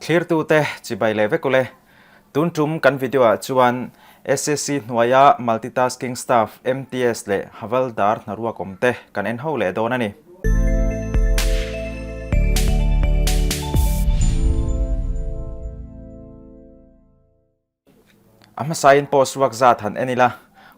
Thlirtute chibai leh vek ule. Tun tum kan video ah chuan SSC hnuaia Multitasking Staff, MTS, leh Havaldar hnaruak awm te kan en ho leh dawn a ni. A hmasain post ruak zat han en ila,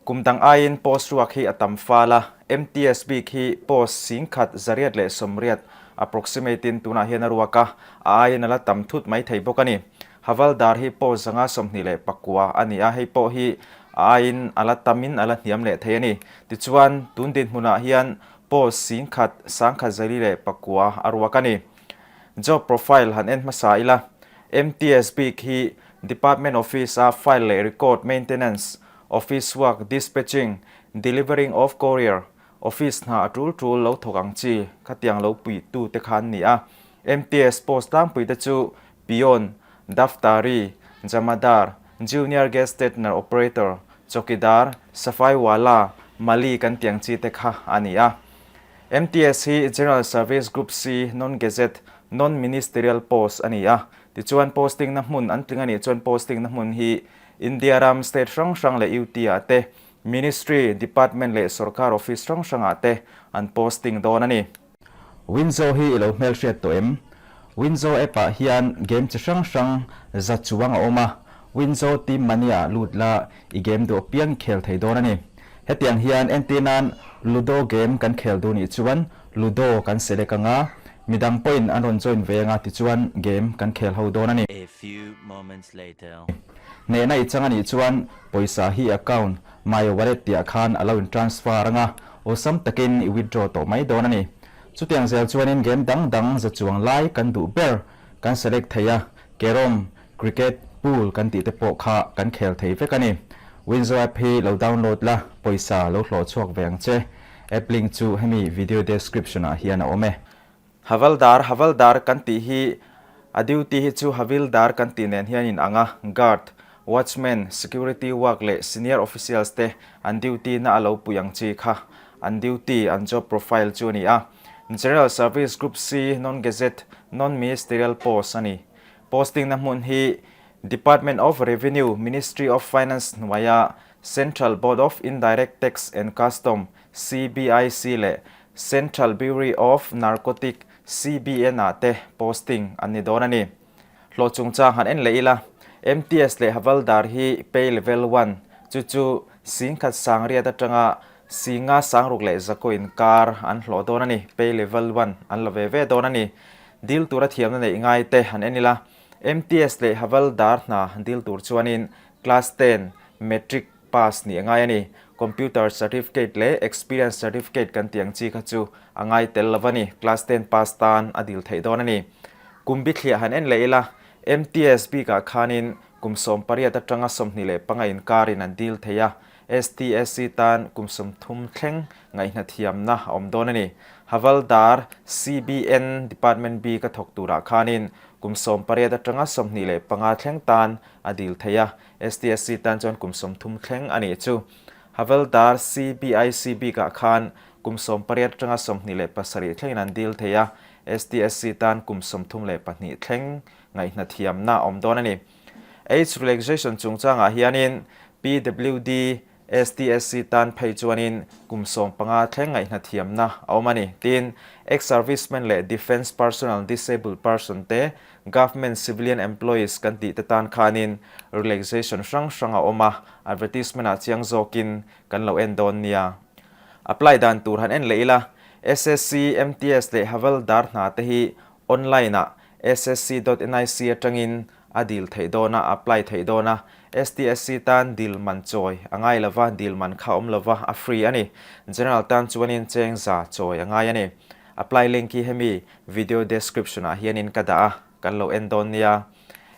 kum dang aiin post ruak hi a tam fal a, MTS bik hi post 1180 approximate in tunah hian a ruak a, a aiin a la tam thut mai thei bawk a ni. Havaldar hi post 529 a ni a, hei pawh hi a aiin a la tamin a la hniam leh thei a ni. Tichuan, tun dinhmunah hian post 1149 a ruak a ni. Job profile han en hmasa ila, MTS bik hi Department Office a file leh record maintenance, office work, dispatching, delivering of courier, office hna a tul tul lo thawk ang chi khatiang lo pui tu te kha an ni a. MTS post tlangpui te chu Peon, Daftari, Jamadar, Junior Gazetteer Operator, Chowkidar, Safai Wala, Mali kan tih ang chi te kha a ni a. MTS hi General Service Group C Non-Gazette, Non-Ministerial Post a ni a. Tichuan posting na hmun an tling a nih chuan posting na hmun hi India ram state hrang hrang leh UT ah te, Ministry, Department leh sorkar office hrang hrang ah te an posting dawn a ni. Winzo hi i lo hmelhriat tawh em? Winzo app ah hian game chi hrang hrang za chuang a awm a, Winzo Team Money ah lut la i game duh apiang i khel thei dawn a ni. Hetiang hian entir nan Ludo game kan khel duh nih chuan Ludo kan select anga, midang pawhin an rawn join ve anga tichuan game kan khel ho dawn a ni. A few moments later. Hnehna i chang a nih chuan pawisa hi account, my wallet tihah khan a lo in transfer anga, awlsam takin i withdraw tawh mai dawn a ni. Chutiang zel chuanin game dang dang za chuang lai kan duh ber kan select thei a, carrom, Cricket, pool kan tih te pawh kha kan khel thei vek a ni. Winzo app hi lo download la, pawisa lo hlawh chhuak ve ang che. App link chu hemi video description ah hian a awm e. Havaldar, Havaldar kan tih hi a duty hi chu Havildar kan tih nen hian in ang a, guard, watchman, security work leh senior officials te an duty na a lo pui ang chi kha an duty, an job profile chu a ni a. General Service Group C Non-Gazette, Non-Ministerial post a ni. Posting na hmun hi Department of Revenue, Ministry of Finance hnuaia Central Board of Indirect Tax and Custom, CBIC, leh Central Bureau of Narcotic, CBN, ah te posting an ni dawn a ni. Hlawh chungchang han en leh ila, MTS leh Havaldar hi Pay Level One, chu chu 10,000 sangriat atanga 5,000 sangruk leh zakaw inkar an hlawh dawn a ni, Pay Level One an la ve ve dawn a ni. Dil tura thiamna neih ngai te han en ila, MTS leh Haval dar hna dil tur chuanin Class 10, Matric, pass nih a ngai a ni. Computer certificate leh Experience certificate kan tih ang chi kha chu a ngai tel lo a ni, Class 10 pass tan a dil theih dawn a ni. Kum bithliah han en leh ila, MTS bikah khanin kum 18 atanga 25 inkarin an dil thei a, STSC tan kum 30 thleng ngaihna thiamna a awm dawn a ni. Havaldar CBN Department bik a thawk turah khanin kum 18 atanga 25 thleng tan a dil thei a, STSC tan chuan kum 30 thleng a nih chu. Havaldar CBIC bikah khan kum 18 atanga 27 thlengin an dil thei a, STSC tan kum 32 thleng ngaihna thiamna a awm dawn a ni. Age relaxation chungchangah hianin PWD, STSC tan phei chuanin kum 15 thleng ngaihna thiamna a awm a ni. Tin, ex-servicemen leh defence personnel disabled person te, government civilian employees kan tih te tan khanin relaxation hrang hrang a awm a, advertisement ah chiang zawkin kan lo en dawn nia. Apply dan tur han en leh ila, SSC, MTS leh Havaldar hna te hi Online ah ssc dot nic atangin a dil theih dawn a, apply theih dawn a. STSC tan dil man chawi a ngai lova, dil man kha awm lova, a free a ni. General tan chuanin cheng za chawi a ngai a ni. Apply link hi hemi video description ah hianin ka dah a, kan lo en dawn nia.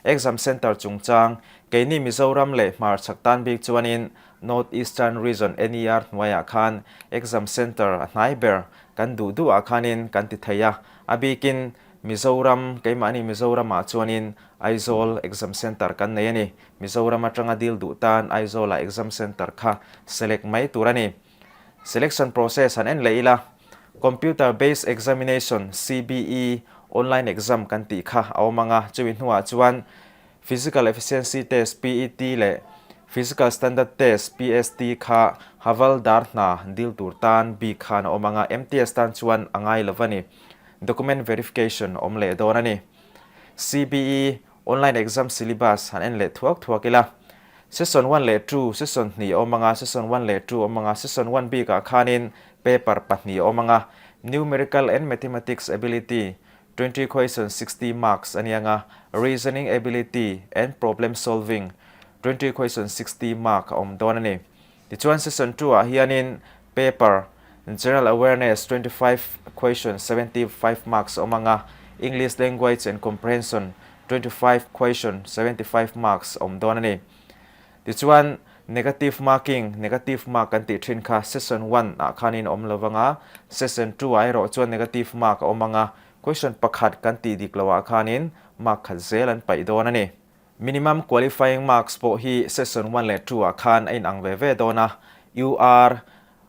Exam center chungchang, keini Mizoram leh hmarchhak tan bik chuanin North Eastern Region, NER, hnuaiah khan exam center a hnai ber kan duh duh ah khanin kan ti thei a. A bikin Mizoram, keimahni Mizoramah chuanin Aizawl Exam Centre kan nei a ni. Mizoram atanga dil duh tan Aizawlah Exam Centre kha select mai tur a ni. Selection process han en leh ila, Computer Based Examination, CBE, Online exam kan tih kha a awm ang a, chumi hnuah chuan Physical Efficiency Test, PET, leh Physical Standard Test, PST, kha Havaldar hna dil tur tan bik khan a awm ang a, MTS tan chuan a ngai lo va ni. Document verification a awm leh dawn a ni. CBE Online Exam Syllabus han en leh thuak thuak ila. Session one leh two, Session hnih a awm ang a, Session one leh two a awm ang a, Session one bikah khanin paper pahnih a awm ang a, Numerical and Mathematics Ability, 20 question 60 marks a ni ang a, Reasoning Ability and Problem Solving, 20 question 60 mark a awm dawn a ni. Tichuan Session two ah hianin paper General Awareness 25 question 75 marks a awm ang a, English Language and Comprehension 25 question 75 marks a awm dawn a ni. Tichuan negative marking, negative mark kan tih thin kha session one ah khanin a awm lo vang a, session two ah erawh chuan negative mark a awm ang a, question pakhat kan tih dik loh ah khanin mark khat zel an paih dawn a ni. Minimum qualifying marks pawh hi session one leh two ah khan a inang ve ve dawn a, UR,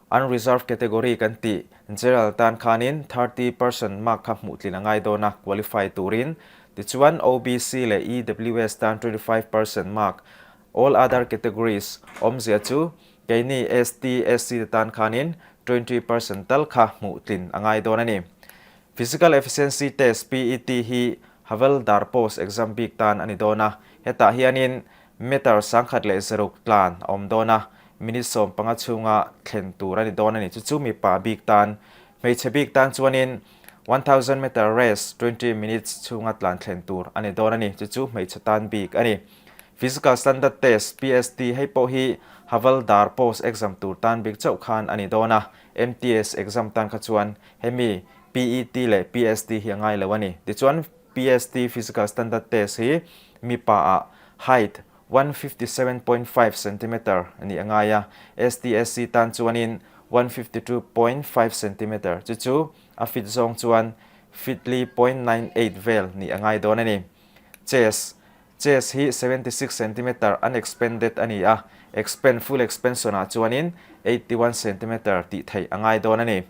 Unreserved category kan tih general tan khanin 30% mark kha hmuh tlin a ngai dawn a, qualify turin. Tichuan OBC leh EWS tan 25% mark, all other categories, awmzia chu keini ST, SC te tan khanin 20% tal kha hmuh tlin a ngai dawn a ni. Physical Efficiency Test, PET, hi Havaldar Post exam bik tan a ni dawn a, hetah hianin meter 1006 tlan a awm dawn a, minute 15 chhunga thlen tur a ni dawn a ni. Chu chu mipa bik tan, hmeichhe bik tan chuanin 1000 meter race 20 minutes chhunga tlan thlen tur a ni dawn a ni. Chu chu hmeichhe tan bik a ni. Physical Standard Test, PST, hei pawh hi Havaldar Post exam tur tan bik chauh khan a ni dawn a, MTS exam tan kha chuan Hemi PET leh PST hi a ngai lo a ni. Tichuan PST Physical Standard Test hi mipa ah height 157.5 centimeter nih a ngai a, STSC tan chuanin 152.5 centimeter chu chu a fit zawng chuan feet li point 98 vel nih a ngai dawn a ni. Chest Chest hi 76 centimeter unexpanded a ni a, expand full expansion ah chuanin 81 centimeter tih theih a ngai dawn a ni.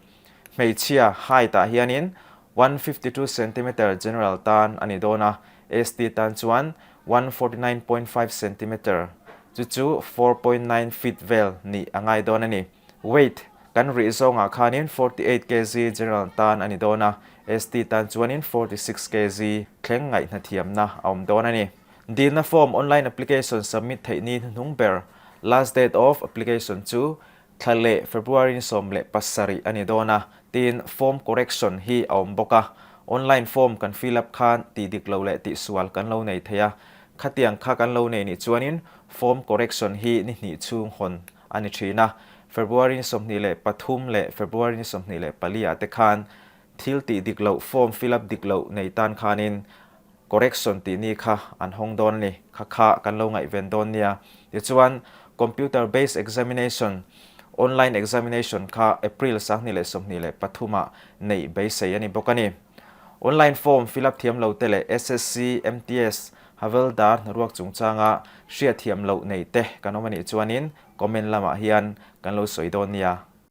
Hmeichhia height ah hianin 152 centimeter general tan a ni dawn a, ST tan chuan 149.5 centimeter chu chu 4.9 feet vel nih a ngai dawn a ni. Weight kan rih zawngah khanin 48 kg general tan a ni dawn a, ST tan chuanin 46 kg thleng ngaihna thiamna a awm dawn a ni. Dilna form online application submit theih ni hnuhnung ber, last date of application, chu thla leh February ni 17 a ni dawn a, tin form correction hi a awm bawk a. Online form kan fill up khan tih dik lo leh tihsual kan lo nei thei a, khatiang kha kan lo nei nih chuanin form correction hi ni hnih chhung hawn a ni thin a. February ni 23 leh February ni 24 ah te khan thil tih dik loh form fill up dik loh nei tan khanin correction tih ni kha an hawng dawn a ni. Kha kha kan lo ngaihven dawn nia. Tichuan computer based examination, online examination kha April 2023 ah neih beisei a ni bawk a ni. Online form fill up thiam lo te leh SSC, MTS, Havildar hnaruak chungchanga hriatthiam loh nei te kan awm a nih chuanin comment lamah hian kan lo sawi dawn nia.